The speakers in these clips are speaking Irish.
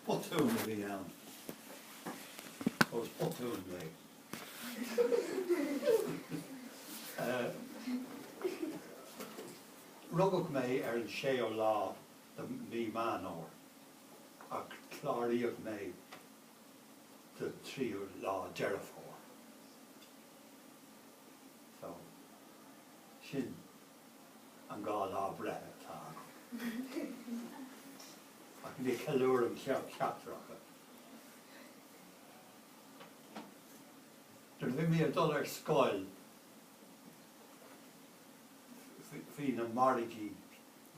Botún a bhí ann. Is botún mé. Rugadh mé ar an séú lá de mhí Meán Fhómhair ach cláraíodh mé do tríú lá Deireadh Fómhair. So, sin an dá lá breithe atá agam. Ach ní cheiliúraim ceachtar acu. Nuair a bhí mé ag dul ar scoil bhí na margaí,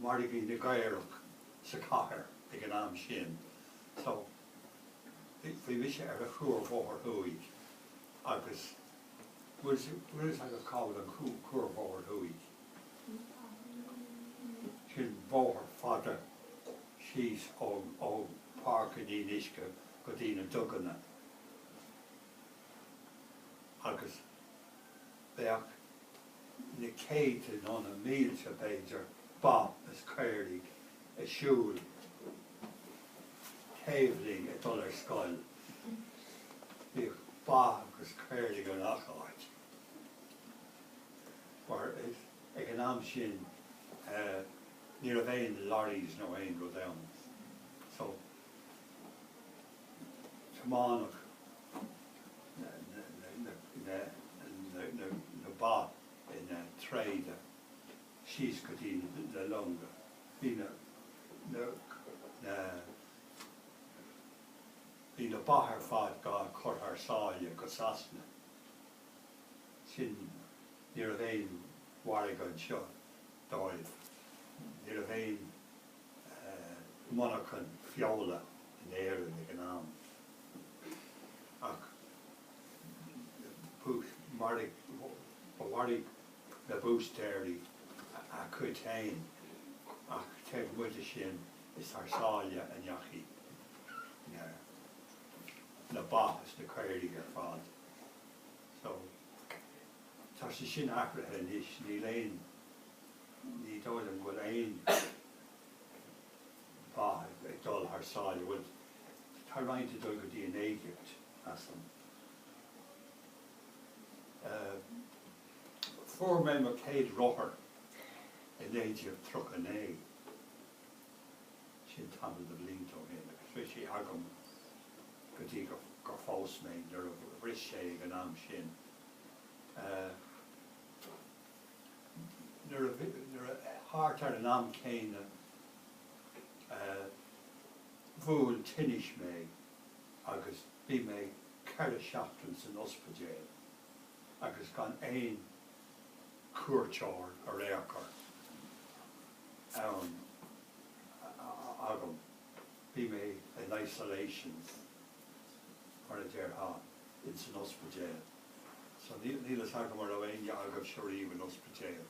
margaí na gcaorach sa chathair ag an am sin so bhí mise ar an Chuarbhóthar Thuaidh agus bhfuil fhios agat cá bhfuil an Cuarbhóthar Thuaidh? Sin bóthar fada síos ó Páirc an Fhionnuisce go dtí na Duganna agus bheadh na céadta nó na mílte b'fhéidir ba is caoirigh ag siúl taobh linn ag dul ar scoil. Bhíodh ba agus caoirigh i ngach áit. Mar ag an am sin ní raibh aon lorries nó aon rud ann so tiomáineadh na ba ina tréada síos go dtí na longa. Bhí na bhí na ba ar fad dhá cur thar sáile go Sasana. Sin ní raibh aon mhargadh anseo dóibh. Ní raibh aon monarchan feola in Éirinn ag an am. Ach mharaigh, mharaigh na búistéirí a gcuid féin ach taobh amuigh de sin is thar sáile a ndeachaigh na ba is na caoirigh ar fad. So, tá sé sin athraithe anois, níl aon, ní dóigh liom go bhfuil aon ba ag dul thar sáile, bhuel, tá roinnt ag dul go dtí an Éigipt, measaim. Fuair mé mo chéad rothar i 1939, sin tamall de bhlianta ó shin, agus bhí sé agam go dtí gur phós mé, nuair a bhris sé ag an am sin. Nuair a bhí, nuair a, thart ar an am céanna, bhuail tinnis mé agus bhí mé 4 seachtain san ospidéal agus gan aon chuairteoir ar aon chor ann agam. Bhí mé in isolation, mar a déarfá, ins an ospidéal. So níl fhios agam an raibh éinne agaibhse riamh in ospidéal.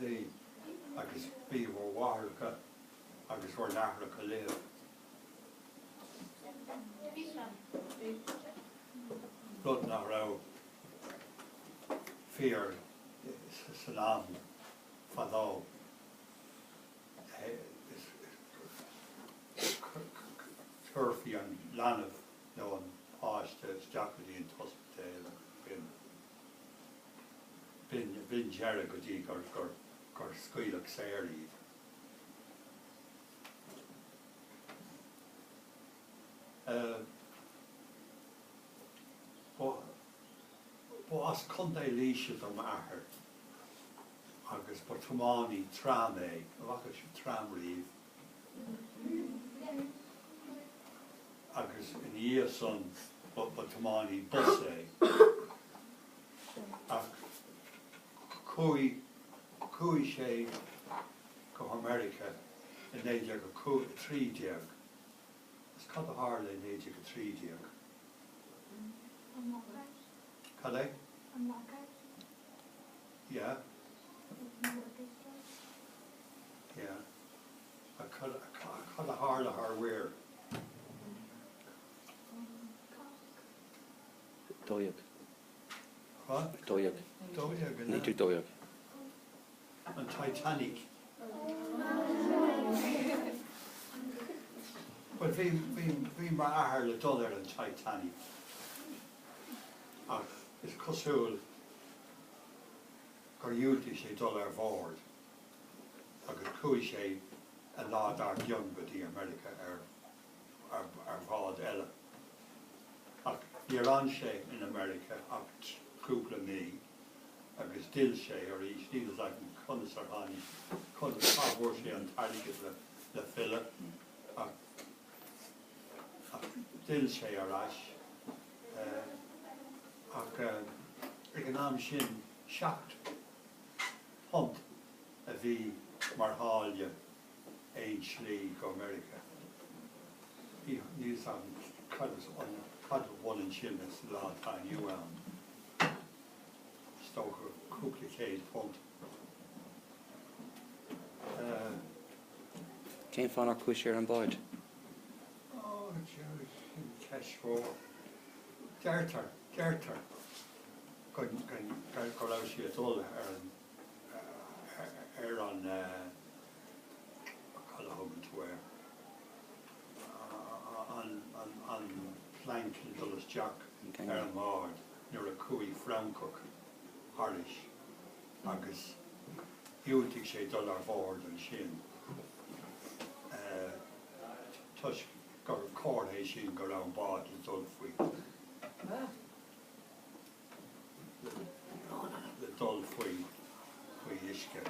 Bhí, agus bhí bhur mháithreacha agus bhur n-aithreacha libh. Rud nach raibh fíor san am fadó. Chuirfí an leanbh nó an páiste isteach go dtí an t-ospidéal agus b'in b'in deireadh go dtí gur scaoileadh saor iad. Ba as Contae Laoise do m'athair agus ba tiománaí tram é. An bhfaca sibh tram riamh? Agus ina dhiaidh san ba tiománaí bus é. Ach chuaigh, chuaigh sé go hAmerica i 1913. Is cad a tharla i 1913? An lockout. Cad é? An lockout. Yeah. The workers strike. Yeah. Ach cad, cad a tharla thar mhuir? 12. What? 12. 12, an ea? 1912. An Titanic. Bhuel, bhí, bhí, bhí m'athair le dul ar an Titanic ach is cosúil gur dhiúltaigh sé dul ar bhord agus chuaigh sé an lá dár gcionn go dtí America ar, ar, ar bhád eile. Ach níor fhan sé in America ach cúpla mí agus d'fhill sé arís, níl fhios agam conas ar tháinig, conas, cá bhfuair sé an t-airgead le, le filleadh ach, ach d'fhill sé ar ais. Ach ag an am sin £7 a bhí mar tháille aon slí go Meiriceá. Níl fhios agam cad is cad a bhaineann sin le sa lá atá inniu ann. Is dócha cúpla £100. Cén fáth nár chuaigh sé ar an bád? Ó, sin ceist mhór. Deirtear, deirtear go, go, go raibh sé ag dul ar an, ar an, cad a thugann tú air, an, an, an plank le dul isteach ar an mbád nuair a chuaigh Francach thairis agus dhiúltaigh sé dul ar bhord ansin toisc gurbh chomhartha é sin go raibh an bád le dul faoi le dul faoi faoi uisce.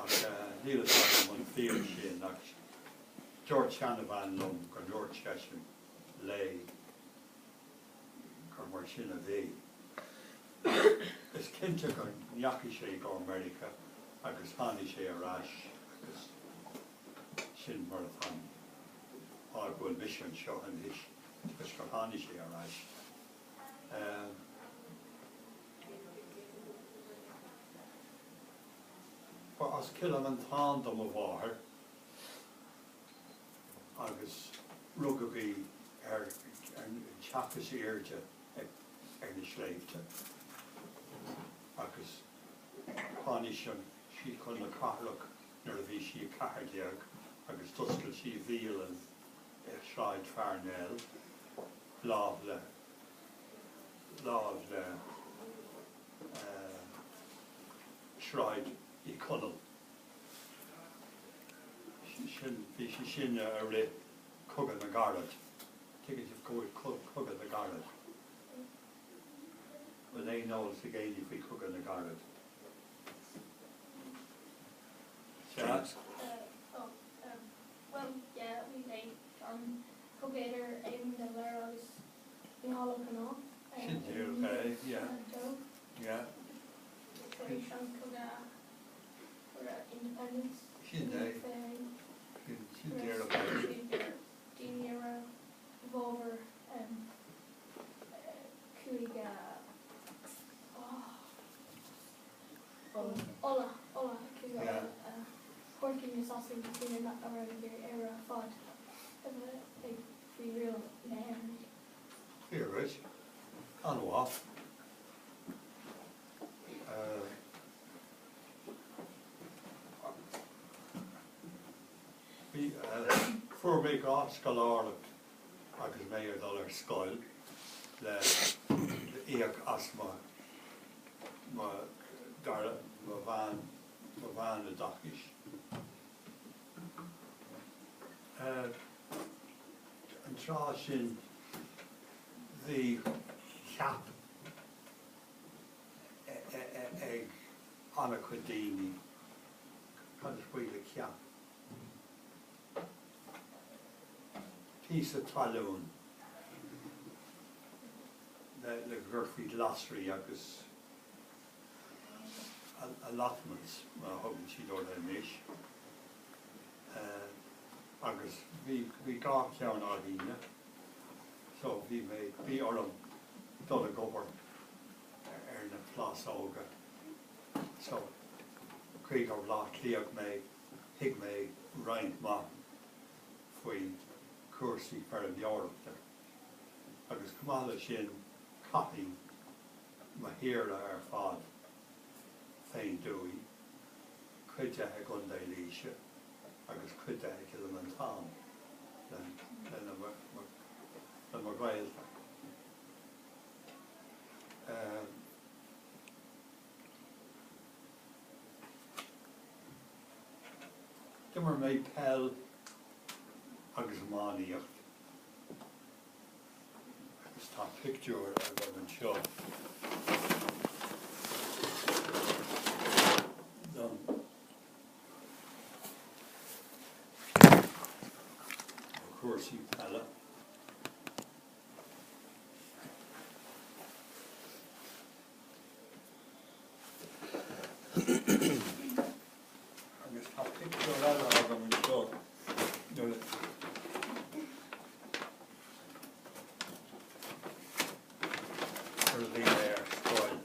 Ach níl fhios agam an fíor sin ach dúirt seanabhean liom go ndúirt seisean léi gur mar sin a bhí. Is cinnte go ndeachaigh sé go Meiriceá agus tháinig sé ar ais agus sin mar atá an fáth go bhfuil mise anseo anois, toisc gur tháinig sé ar ais. Ba as Cill Mhantáin do mo mháthair agus rugadh í ar an teach is airde ar na sléibhte agus tháinig sí chun na cathrach nuair a bhí sí 14 agus d'oscail sí bialann i Sráid Pharnell lámh le lámh le Sráid Uí Chonaill. Sin, bhí sí sin i rith Cogadh na gCarad. Tuigeann sibh go bhfuil Cogadh na gCarad. Bhfuil aon eolas ag éinne faoi Chogadh na gCarad? Sea? Bhuel, yeah, bhí like an cogadh idir Éamon de Valera agus Micheál Ó Conaill. Sin díreach é, yeah. Yeah. Tar éis an cogadh cogadh independence. Sin é. Sin díreach é. Daoine a raibh i bhfabhar cúige Uladh, Uladh, cúige Uladh a thabhairt do na Sasanaigh daoine a raibh ag iarraidh Éire ar fad a bheith ag faoi riail na hÉireann. Fíor dhuit. An-mhaith. Bhí, fuair mé 2 scoláireacht agus mé ag dul ar scoil le íoc as mo, mo dara, mo mheán, mo mheánoideachais. An tráth sin bhí ceap ag an-chuid daoine, cad is brí le ceap? Píosa talún le go gcuirfí glasraí agus allotments mar a thugann siad orthu anois. Agus bhí bhí 2 cheann againne so bhí mé, bhí orm dul ag obair ar na plásóga so cé gur Bhaile Átha Cliathach mé, thuig mé roinnt mhaith faoi chúrsaí feirmeoireachta agus chomh maith leis sin chaithinn mo shaoire ar fad fén dtuaith, cuid de i gContae Laoise agus cuid de i gCill Mhantáin. mo ghaolta. D'imir mé peil agus iománaíocht agus tá pictiúr agam anseo den chúrsaí peile. Agus tá pictiúr eile agam anseo nuair a nuair a bhí mé ar scoil.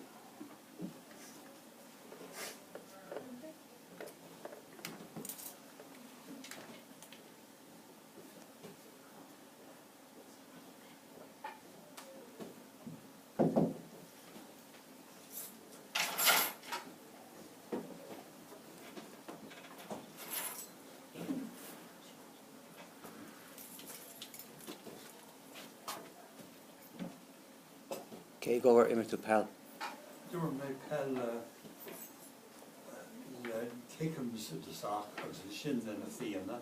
Cé dóibh ar imir tú peil? D'imir mé peil le le Kickhams i dtosach agus ansin le Na Fianna.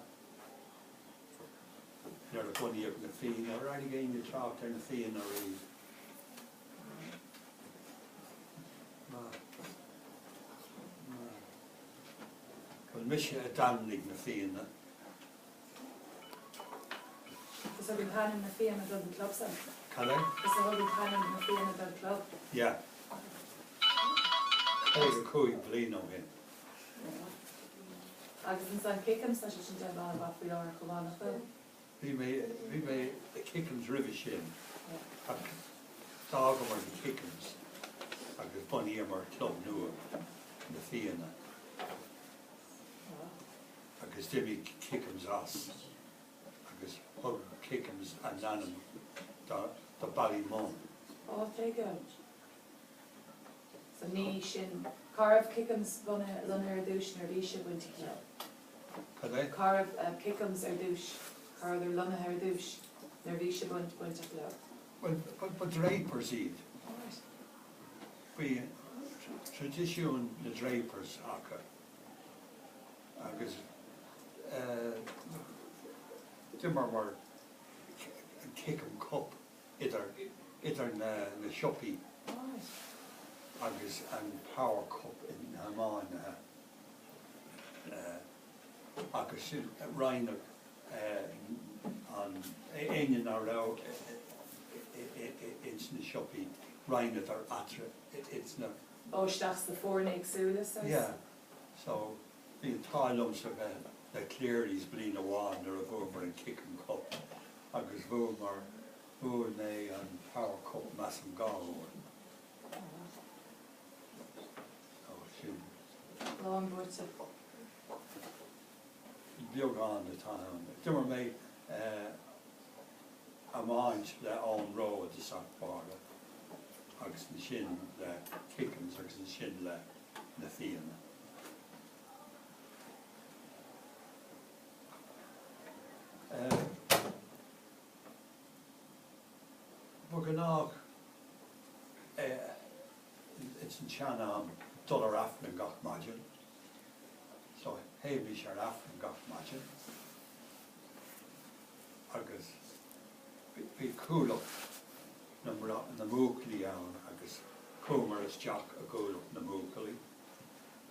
Nuair a bunaíodh Na Fianna, ar airigh éinne trácht ar Na Fianna riamh? Bhuel, mise a d'ainmnigh Na Fianna. Tusa a thug an t-ainm Na Fianna don club san? Cad é? Tusa a thug an t-ainm Na Fianna don club? Yeah. 55 bliain ó shin. Agus ansan Kickhams, tá sé sin déanamh an-mhaith faoi láthair chomh maith, nach bhfuil? Bhí mé, bhí mé i Kickhams roimhe sin ach d'fhágamar na Kickhams agus bhunaíomar club nua, Na Fianna, agus d'imigh Kickhams as agus thug Kickhams a n-ainm do, do Ballymun. Ó, tuigim. So ní sin, cá raibh Kickhams bunaithe, lonnaithe ar dtús nuair a bhí sibh bainteach leo? Cad é? Cá raibh Kickhams ar dtús, cá rabhadar lonnaithe ar dtús nuair a bhí sibh bainteach leo? Bhuel, ba Drapers iad. Alright. Bhí traidisiún na Drapers acu agus d'imreamar an Kickham Cup idir idir na na siopaí agus an Power Cup na hiománaithe agus sin roinneadh an éinne ná raibh ins na siopaí roinneadar eatarthu ins na. Ó isteach sna foirne éagsúla saghas? Yeah so bhí an t-ádh liomsa bheith le Cleary's bliain amháin nuair a bhuamar an Kickham Cup agus bhuamar, bhuaigh mé an Power Cup measaim 2 uair. So sin. Lán buaite. Beagán atá ann. D'imir mé iomáint le Eoin Rowe i dtosach báire agus ansin le Kickhams agus ansin le Na Fianna. Ba ghnách ins an tsean-am dul ar Aifreann gach maidin. So théimis ar Aifreann gach maidin agus bhí cuallacht na mbuachaillí ann agus chuamar isteach i gcuallacht na mbuachaillí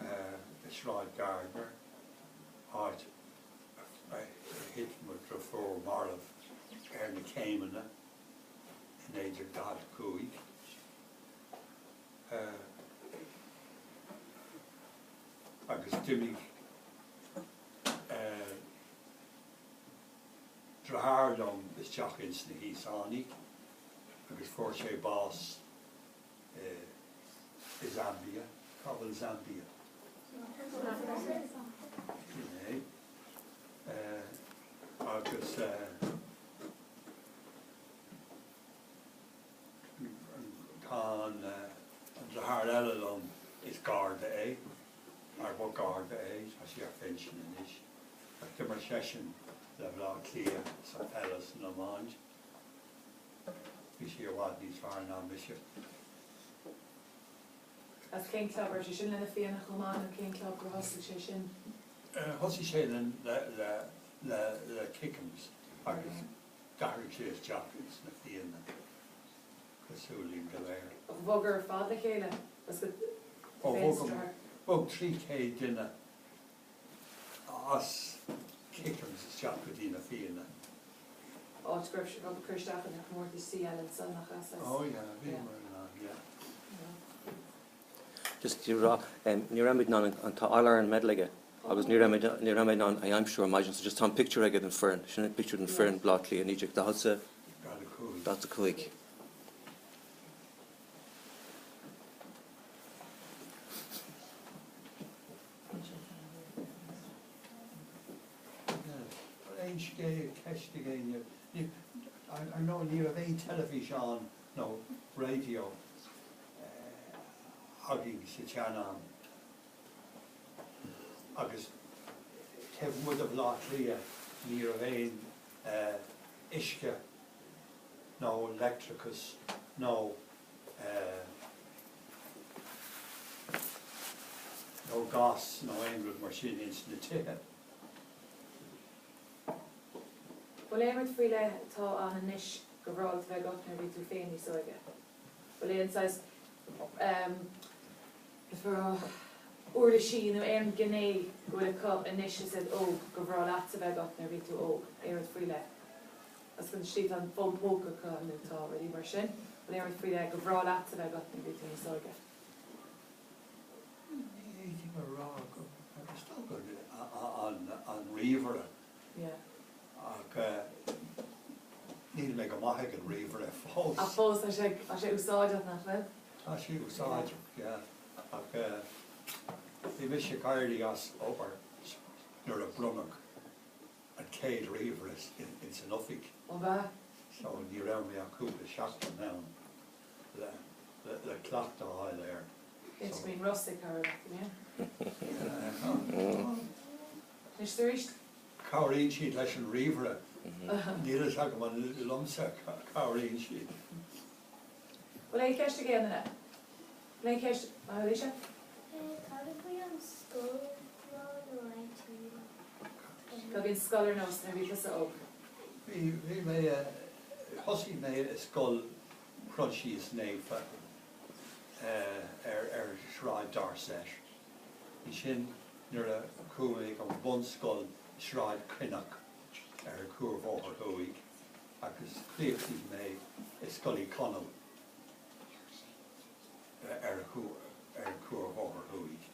i Sráid Gardiner, áit a thit mo dhriofúr marbh ar na céimeanna i 1945. Agus d'imigh deartháir liom isteach ins na hÍosánaigh agus fuair sé bás i Zambia. Cá bhfuil Zambia? Sin é. Agus tá an deartháir eile liom, is Garda é, mar ba Garda é, tá sé ar phinsean anois, ach d'imir seisean le Baile Átha Cliath sa pheil is san iomáint. Bhí sí i bhfad níos fearr ná mise. As cén club? Raibh sé sin le Na Fianna chomh maith nó cén club gur thosaigh sé sin? Thosaigh sé le le le le Kickhams agus d'athraigh sé isteach ins Na Fianna cosúil linn go léir. Bhog ar fad le chéile? As go Ó bhog bhog 300 duine as Kickhams isteach go dtí Na Fianna. Áit go raibh sibh ag cur isteach ar na comórtais CL ansan, nach ea? Saghas. Oh yeah, bhíomar in ann, yeah. Just to rá, ní raibh muid in ann an, tá All Ireland medal aige agus ní raibh muid, ní raibh mé in ann é a aimsiú ar maidin so just tá an pictiúr aige den foireann, sin an pictiúr den foireann Bleá Cliath 1945. 45. Aon scéal, ceist ag éinne? Ar ndóigh ní raibh aon teilifís ann nó raidió againn sa tsean-am agus taobh amuigh de Bhaile Átha Cliath ní raibh aon uisce nó leictreachas nó nó gás nó aon rud mar sin ins na tithe. Bhfuil aon rud faoi leith atá ann anois gur bhreá leat a bheith agat nuair a bhí tú féin níos óige? Bhfuil aon saghas ehm uirlisí nó aon ghné go bhfuil acu anois is iad óg gur bhreá leatsa a bheith agat nuair a bhí tú óg? Aon rud faoi leith? As an slí tá an fón póca acu nó tá rudaí mar sin. Bhfuil aon rud faoi leith gur bhreá leatsa a bheith agat nuair a bhí tú níos óige? Ní fhéadfainn a rá go, is dócha an ríomhaire. Ach níl mé go maith ag an ríomhaire fós. Ach fós tá sé, tá sé úsáideach, nach bhfuil? Tá sé úsáideach, yeah. Ach bhí mise ag éirí as obair nuair a bronnadh an chéad ríomhaire ins an oifig. Ó b'ea? So ní raibh mé ach cúpla seachtain ann le le cleachtadh a fháil air. Cinnte go mbíonn rust ag cabhrú leat, an mbíonn? Anois is arís. Cabhraíonn siad leis an ríomhaire. Níl a fhios agam an liomsa a chabhraíonn siad. Bhfuil aon cheist ag aon duine? Bhfuil aon cheist? Maith thú, Lisa. Cad faoi an scoil lá nó IT? Cad bhí an scoil ar nós nuair a bhí tusa óg? Bhí, bhí mé, thosaigh mé i Scoil Proinsias Naofa ar, ar Shráid Dorset. Ansin nuair a chuaigh mé ag an bhunscoil i Sráid Coinneach ar an Chuarbhóthar Thuaidh agus chríochnaigh mé i Scoil Uí Chonaill ar an Chuarbhóthar Thuaidh.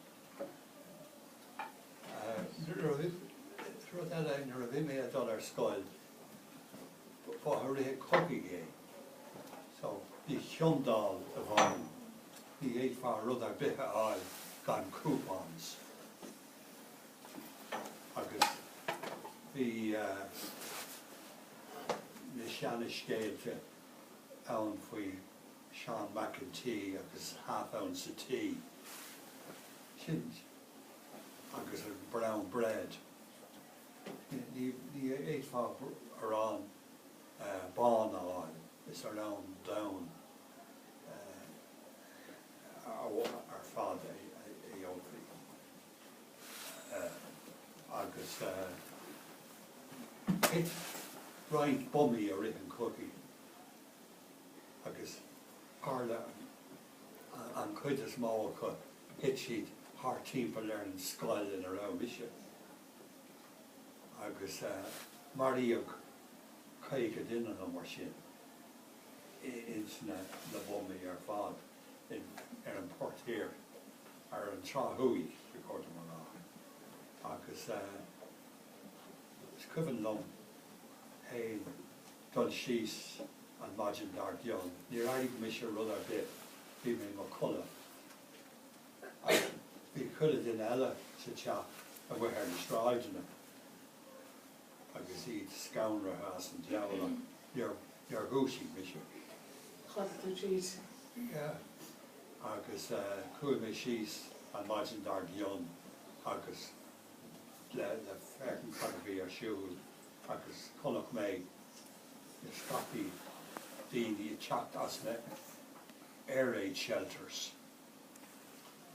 Rud eile, nuair a bhí mé ag dul ar scoil, ba i rith an chogaidh é, so bhí ciondáil i bhfeidhm, ní fhéadfá rud ar bith a fháil gan coupons. Agus bhí na seana scéalta ann faoi Seán McEntee agus half ounce of tea. Sin agus an brown bread. Ní fhéadfá arán bán a fháil, is arán donn ar fad a gheofaí. Agus thit roinnt buamaí i rith an chogaidh agus tharla an chuid is mó acu, thit siad thart timpeall ar an scoil ina raibh mise agus maraíodh 50 duine nó mar sin ins na buamaí ar fad ar an Port Thiar, ar an Trá Thuaidh, ba chóir dom a rá. Agus is cuimhin liom fhéin dul síos an maidin dár gcionn. Níor airigh mise rud ar bith, bhí mé i mo chodladh. Ach bhí chuile duine eile sa teach amuigh ar na sráideanna agus iad scanraithe as an diabhal ach níor, níor dhúisigh mise. Chodail tú tríd. Yeah. Agus chuaigh mé síos an maidin dár gcionn agus le le féachaint cad a bhí ar siúl agus chonaic mé na scapaí. daoine ag teacht as na air raid shelters.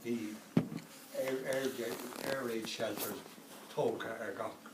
Bhí air, air, air raid shelters tógtha ar gach.